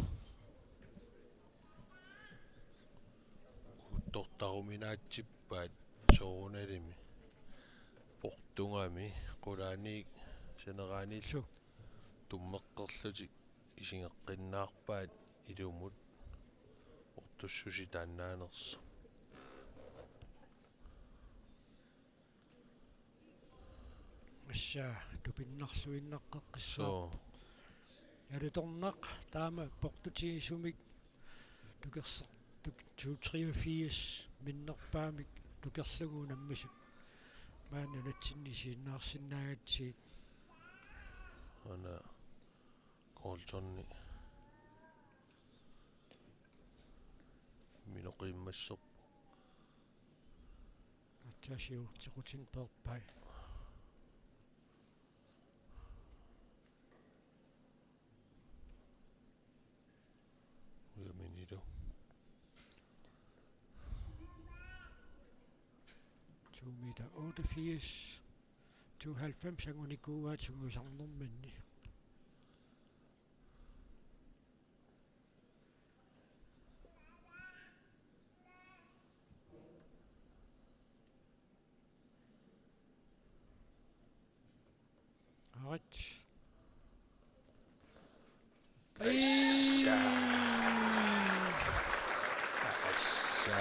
Uuttortaruminaatsippaat soorunalimi portugami qulaaniit saneraaniillu tummeqqerlutik isigeqqinnaarpaat ilumut ortussusi taannaanersoq. Assa tupinnarluinnaqqeqqissaarpoq. Soo. Alutornaq taama portutigisumik tukerser-, tuk-, to treogfirs minnerpaamik tukerlugu unammisut maani nunatsinni isiginnaarsinnaagatsigit. Una Coltoni minoqiimmasserpoq. Aatsaat siutequtini peerpai. Ujaminilu. To meter otteogfirs. Tooghalvfems angunikuuaat sungiusarnerminni. Right. Assa. Assa.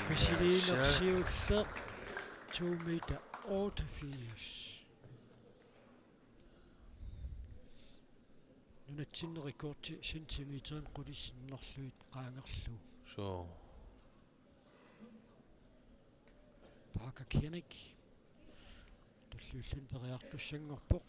Misiliineq siulleq to meter otteogfirs. Nunatsinni rekordi centimeterimik qulit sinnerlugit qaangerlugu. Suu. Parker Koenig. Tulliulluni periartussanngorpoq.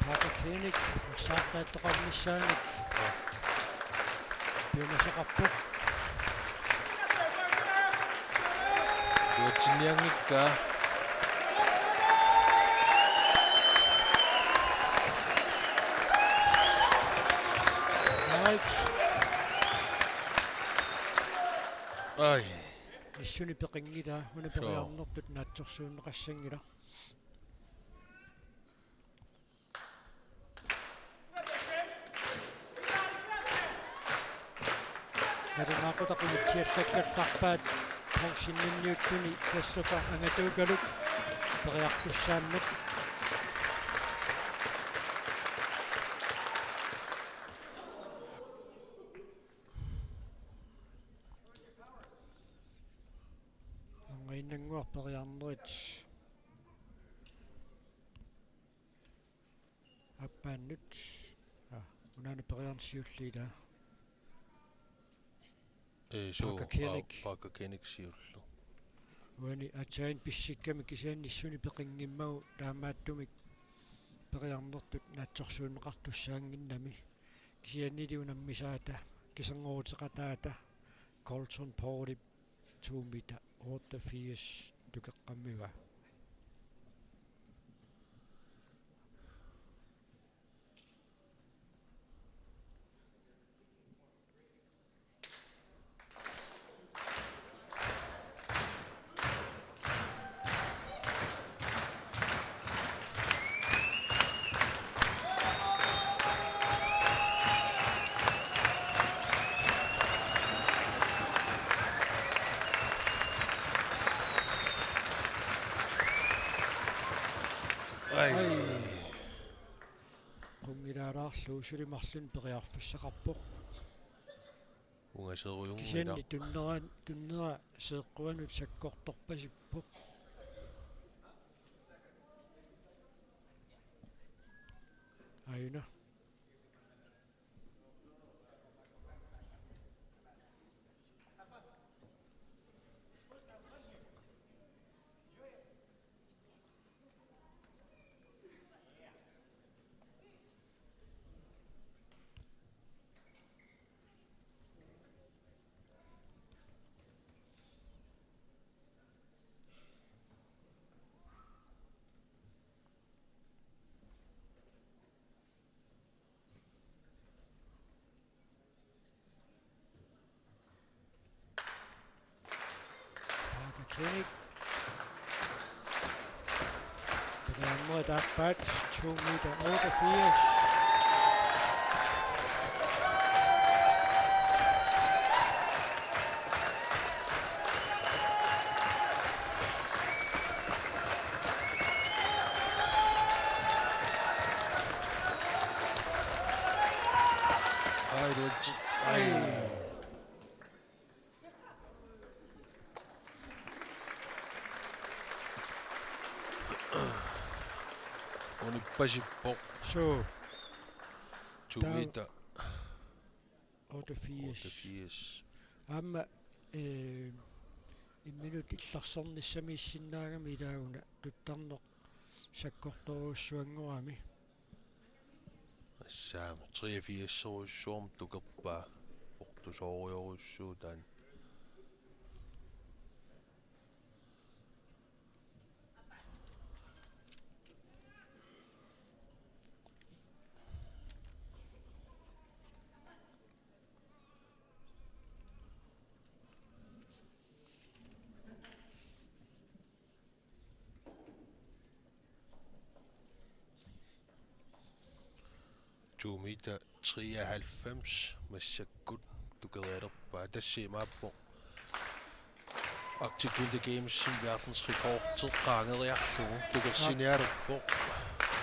Parker Koenig, saartaattoqarnissaanik. Piumasaqarpoq. Iluatsinnianngikkaa. Right. Ai. Nissuni peqanngilaa, una Sure. Periarnertut naatsorsuunneqassanngilaq. Nalunaaqutaq unitsiallakkallarpaat, bronzinninniuttuni Christopher angatuugaluk periartussaammat. Angainnannguaq periarnerit. Aappaannut. Aa, unaana periarneq siulleq ilaa. Ee, suu, Parker Koenig. Aa, Parker Koenig siulleq. Uani aatsaat pissikkami kisianni nissuni peqanngimmagu taamaattumik periarnertut naatsorsuunneqartussaannginnami. Kisiannili unammisaata, kiserngoruteqataata, Colton Paulip to meter otteogfirs tukeqqammivaa. Ai. Ai. Qunngilaalaarlugu suli marlunnik periarfissaqarpoq. Ungaserujunngilara. Kisianni tunnera, tunnera seeqquanut sakkortorpasippoq. Aajuna. Parker Koenig. Periarnerit aappaat, to meter otteogfirs. Ai, det var ti. Ai. Unippasippoq. Suu. Tumita. Taava otteogfirs. Otteogfirs. Aamma, eh, imminut illarsornissamiissinnaagami ilaaguna tuttarneq sakkortorujussuanngorami. Assaam, treogfirserujussuarmik tukerpaa, ortusoorujorujussuuvoq taanna. Tuumita treoghalvfems massakkut tukerialerpaa, tassa imaappoq Arctic Winter Games-imi verdensrekordi qaangeriarlugu tukersinialerpoq.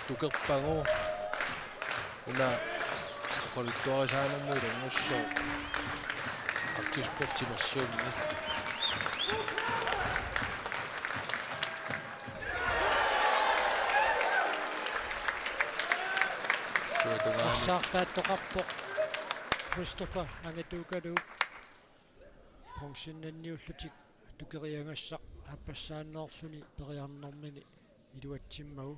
Tukerpagu una oqaluttuarisaanermut ilanngussooq Arctic Sport timersuummi. Arsaartaattoqarpoq Christopher Angetukalu. Bronzennanniullutik tukeriagassaq aappassaanneerluni periarnermini iluatsimmagu.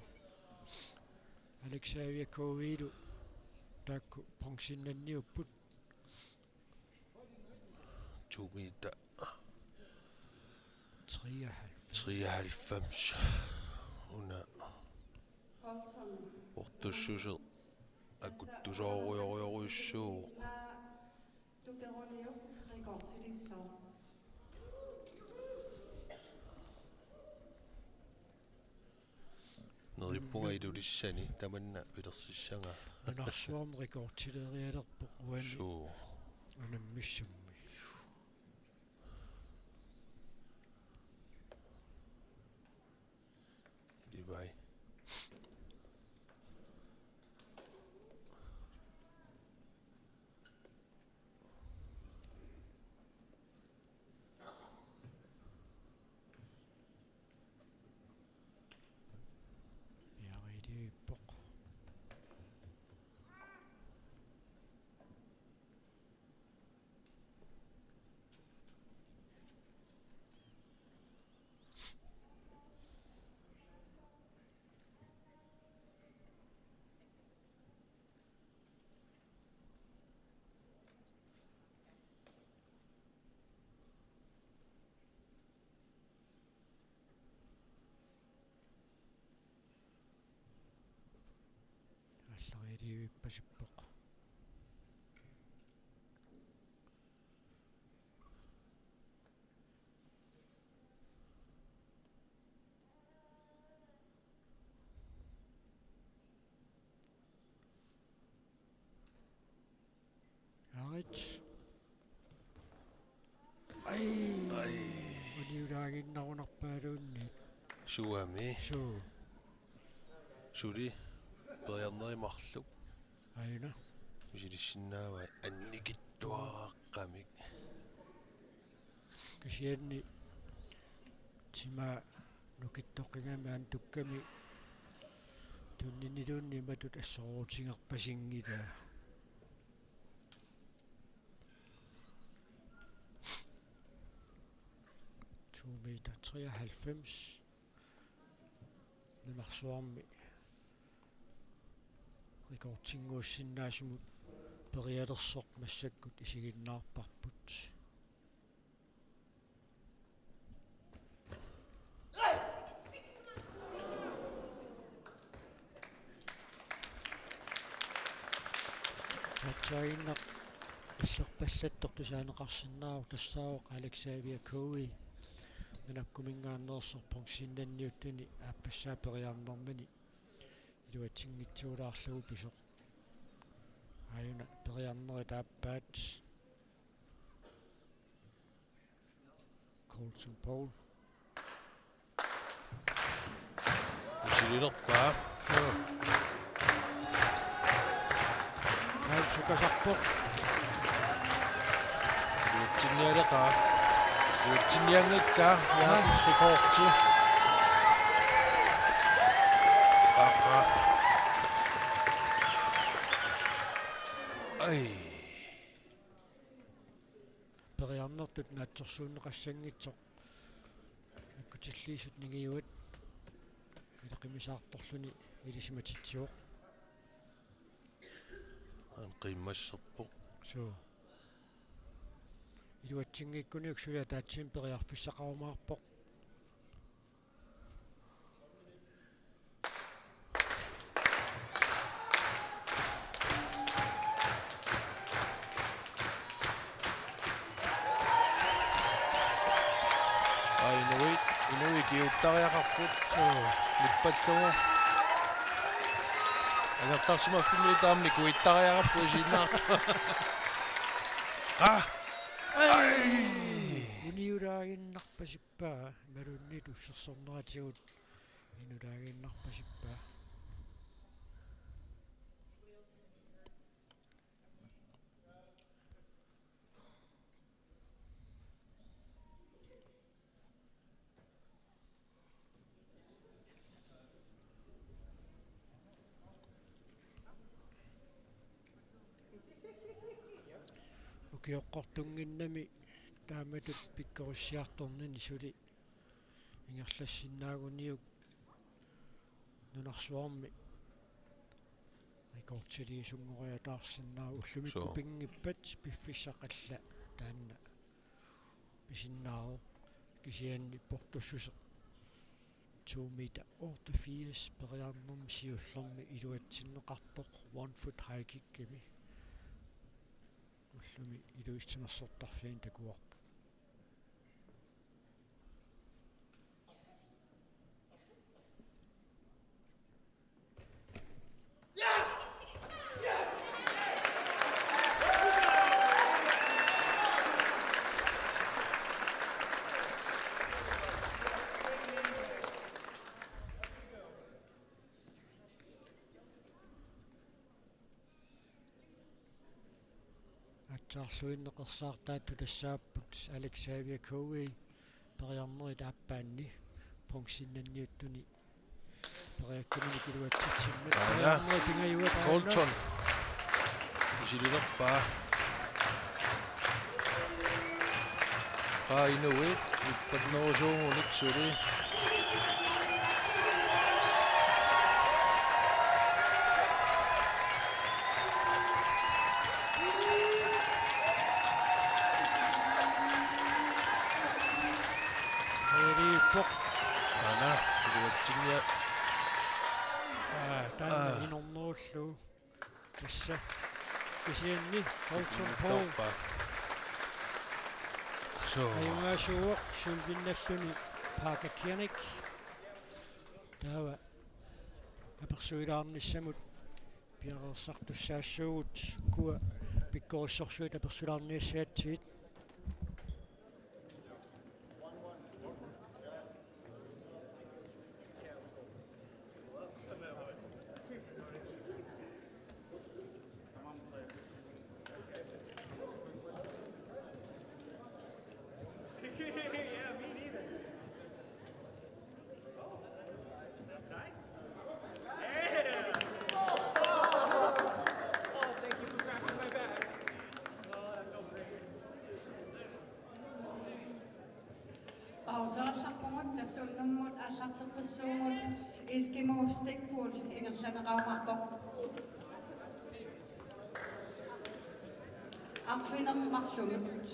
Alexaviakovilu taakku bronzennanniupput. Tuumita treoghalvfems. Treoghalvfems. Una ortussuseq akuttusoorujorujorujussuuvoq. Neriuppunga Ilulissani tamanna pilersissanga. Nunarsuarmi rekordilerialerpoq uani. Suu. Unammissammi. Levi. Piareeriippoq. Aallarialivippasippoq. Arit. Ai. Ai. Uniulaaginnarunarpaaluunniit. Suami. Suu. Suli periarneri marluk. Aajuna. Misilissinnaavai annikitsuaraqqamik. Kisianni timaa nukittoqqigami aamma tukkami tunninnilluunniit imatut assoroorutingerpasinngilaa. To meter treoghalvfems. Nunarsuarmi rekordinnguussinnaasumut perialersoq massakkut isiginnaarparput. Aatsaannguaq illerpallattoq tusaaneqarsinnaavoq tassaavoq Alexaviakovi. Nunakkuminngaanneersoq bronzennanniuttuni aappassaa periarnermini iluatsinngitsuulaarlugu pisoq. Aajuna periarnerit aappaat. Colson Paul. Misililerpaa. Suu. Paul sukasarpoq. Iluatsinnialeqaa. Iluatsinnianngikkaa. Aha. Verdensrekordi. Aqqa. Ai. Periarnertut naatsorsuunneqassanngitsoq. Akkutilliisut ningiuat. Ileqimisaartorluni ilisimatitsivoq. Aana qiimmasserpoq. Suu. Iluatsinngikkuniuk suli ataatsimi periarfissaqarumaarpoq. Ai, inuit, inuit kiuttariaqarput. Suu. Nippallugu. Ingerlarsimaffimmi taammi kuittariaqarpoq isiginnaartoq. Aa! Ai! Uniulaaginnarpasippaa, imaluunniit ussersorneratigut inulaaginnarpasippaa. Ukioqqortunnginnami taamatut pikkorissiartornini suli ingerlassinnaaguniuk nunarsuarmi rekordiliisunngoriataarsinnaavoq. Ullumi Suu. Kupinngippat piffissaq qalla taanna pisinnaavoq, kisianni portussuseq to meter otteogfirs periarnermi siullermi iluatsinneqartoq one foot high kickimi ullumi Ilulissat Timersortarfiani takuarput. Aatsaarluinneq ersartaatut tassaapput Alex Xavier K V periarnerit aappaanni bronzennanniuttuni periakkuminik iluatsitsimmat. Aana. Periarnerit pingajuat aana. Colton. Misililerpaa. Qaa inuit, ippat nerusuugunik suli. Aana, iluatsinniarpaa. Aa, taanna Aa. Inornerullugu. Tassa. Kisianni Colton Paul. Taappa. Suu. Ajugaasuuvoq sølvinnalluni Parker Kiernik. Taava apersuilaarnissamut piareersartussaassuugut, ukua pikkorissorsuit apersulaarniassagatsigit. Pauseerpugut, tassa unnummut aallarteqqissuugut Eskimo Stikball ingerlanneqarumaarpoq. Arfineq-marlunut.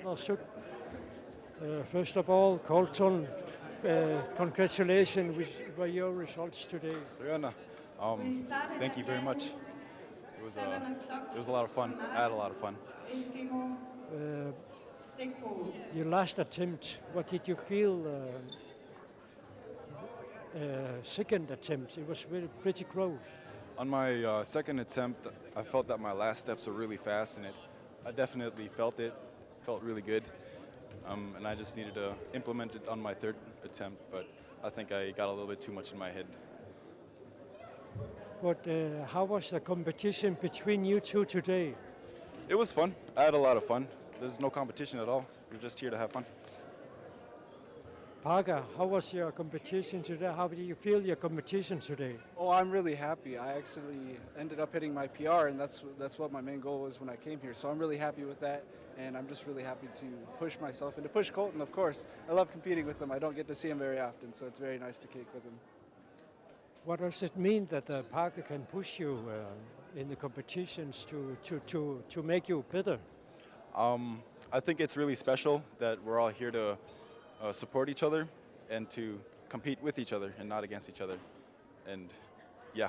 Marsuk. Uh, first of all, Colton, uh, congratulations with, for your results today. Riona, um, thank you very much. It was, uh, it was a lot of fun. I had a lot of fun. Uh, your last attempt, what did you feel, uh, uh, second attempt? It was really pretty close. On my, uh, second attempt, I felt that my last steps were really fast, and it, I definitely felt it. Felt really good, um, and I just needed to implement it on my third attempt, but I think I got a little bit too much in my head. But, uh, how was the competition between you two today? It was fun. I had a lot of fun. There's no competition at all. We're just here to have fun. Parker, how was your competition today? How do you feel your competition today? Oh, I'm really happy. I actually ended up hitting my P R, and that's, that's what my main goal was when I came here. So I'm really happy with that, and I'm just really happy to push myself and to push Colton, of course. I love competing with him. I don't get to see him very often, so it's very nice to kick with him. What does it mean that, uh, Parker can push you, uh, in the competitions to, to, to, to make you better? Um, I think it's really special that we're all here to, uh, support each other and to compete with each other and not against each other. And, yeah.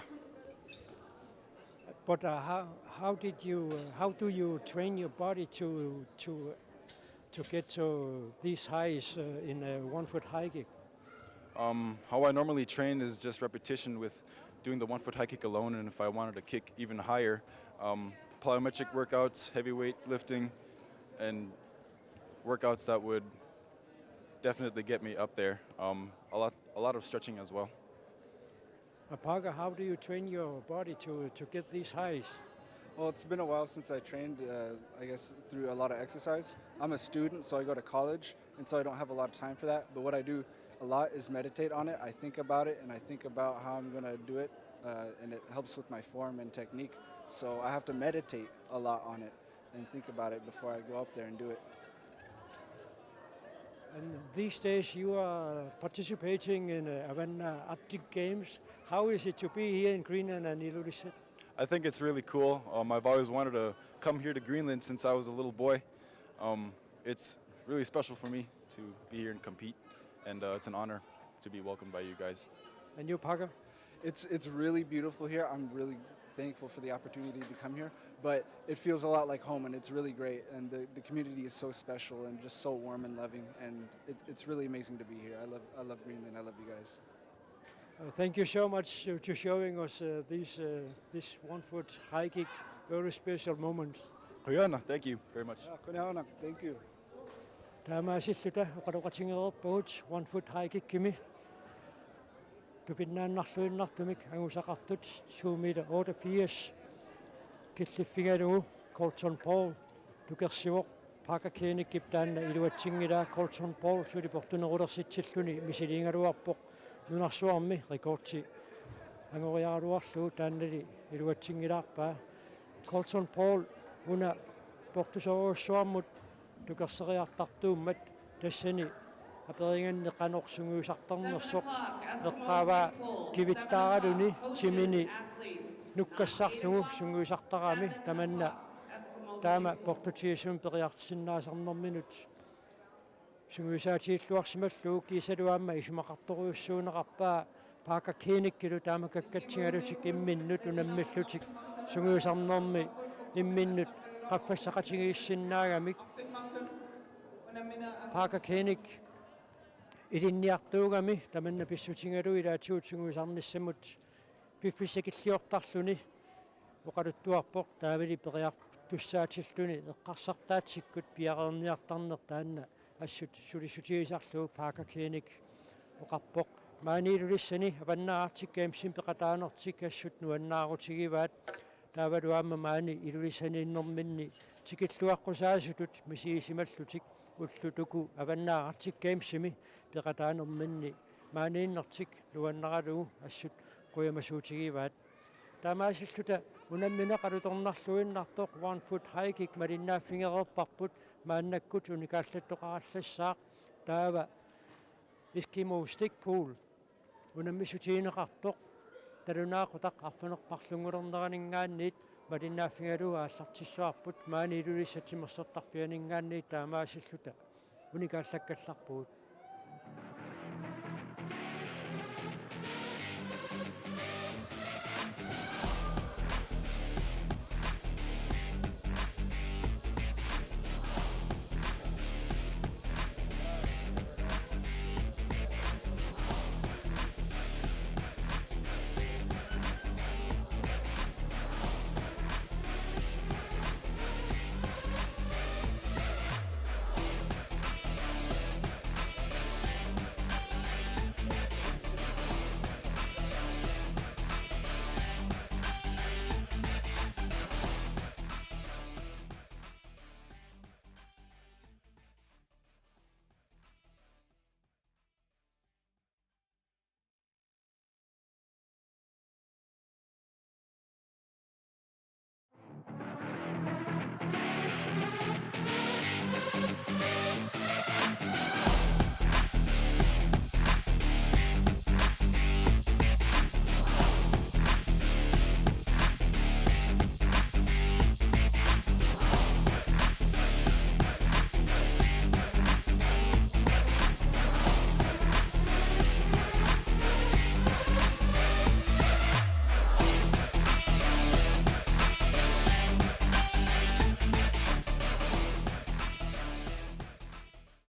But uh, how, how did you, uh, how do you train your body to, to, to get to these highs uh, in a one foot high kick? Um, how I normally train is just repetition with doing the one foot high kick alone, and if I wanted to kick even higher, um, plyometric workouts, heavyweight lifting, and workouts that would definitely get me up there. Um, a lot, a lot of stretching as well. Uh, Parker, how do you train your body to, to get these highs? Well, it's been a while since I trained, uh, I guess, through a lot of exercise. I'm a student, so I go to college, and so I don't have a lot of time for that. But what I do a lot is meditate on it. I think about it, and I think about how I'm going to do it, uh, and it helps with my form and technique. So I have to meditate a lot on it and think about it before I go up there and do it. And these days you are participating in uh, Avannaata Arctic Games. How is it to be here in Greenland and Ilulissat? I think it's really cool. Um, I've always wanted to come here to Greenland since I was a little boy. Um, it's really special for me to be here and compete, and uh, it's an honor to be welcomed by you guys. And you, Parker? It's it's really beautiful here. I'm really thankful for the opportunity to come here, but it feels a lot like home, and it's really great. And the, the community is so special and just so warm and loving, and it, it's really amazing to be here. I love I love Greenland. I love you guys. Uh, thank you so much to, to showing us uh, this uh, this one foot high kick. Very special moment. Qujanaq, thank you very much. Ah, qujanaq, thank you. Taamaasilluta oqaloqatigereerpagut one foot high kickimi tupinnaannarluinnartumik angusaqartut suumiila otteogfirs killiffigalugu Colton Paul tukersivoq Parker Koenigsip taanna iluatsinngilaa. Colton Paul suli portunerulersitsilluni misiliigaluarpoq nunarsuarmi rekordi angoriaraluarlugu taannali iluatsinngilaarpaa. Colton Paul una portusorujussuarmut tukerseriartartuummat tassani aperiganni qanoq sungiusartarnersoq eqqaavaa kivittaaraluni timini nukkassarlugu sungiusartarami tamanna taama portutigisumik periarfissinnaasarnerminut sungiusaatigilluarsimallugu kiisalu aamma isumaqartorujussuuneqarpaa Parker Koenigsilu taama kakkatsigalutik imminnut unammillutik sungiusarnermi imminnut qaffassaqatigiissinnaagamik. Parker Koenig ilinniartuugami tamanna pissutigalugu ilaatigut sungiusarnissamut piffissakilliortarluni oqaluttuarpoq taavali periartussaatilluni eqqarsartaatsikkut piareerniartarneq taanna assut sulissutigisarlugu Parker Koenig oqarpoq. Maani Ilulissani Avannaata Arctic Gamesimi peqataanertik assut nuannaarutigivaat. Taavalu aamma maani Ilulissaniinnerminni tikilluaqqusaasutut misigisimallutik ullut uku Avannaata Arctic Gamesimi peqataanerminni maaniinnertik nuannaralugu assut qujamasuutigivaat. Taamaasilluta unammineq alutornarluinnartoq one foot high kick malinnaaffigereerparput maannakkut unikaallattoqarallassaaq taava Eskimo Stick Pull unammissutigineqartoq nalunaaqutaq arfineq-marlunngulerneraningaanniit malinnaaffigalugu aallartissavarput maani Ilulissat timersortarfianinngaanniit taamaasilluta unikaallakkallarpugut.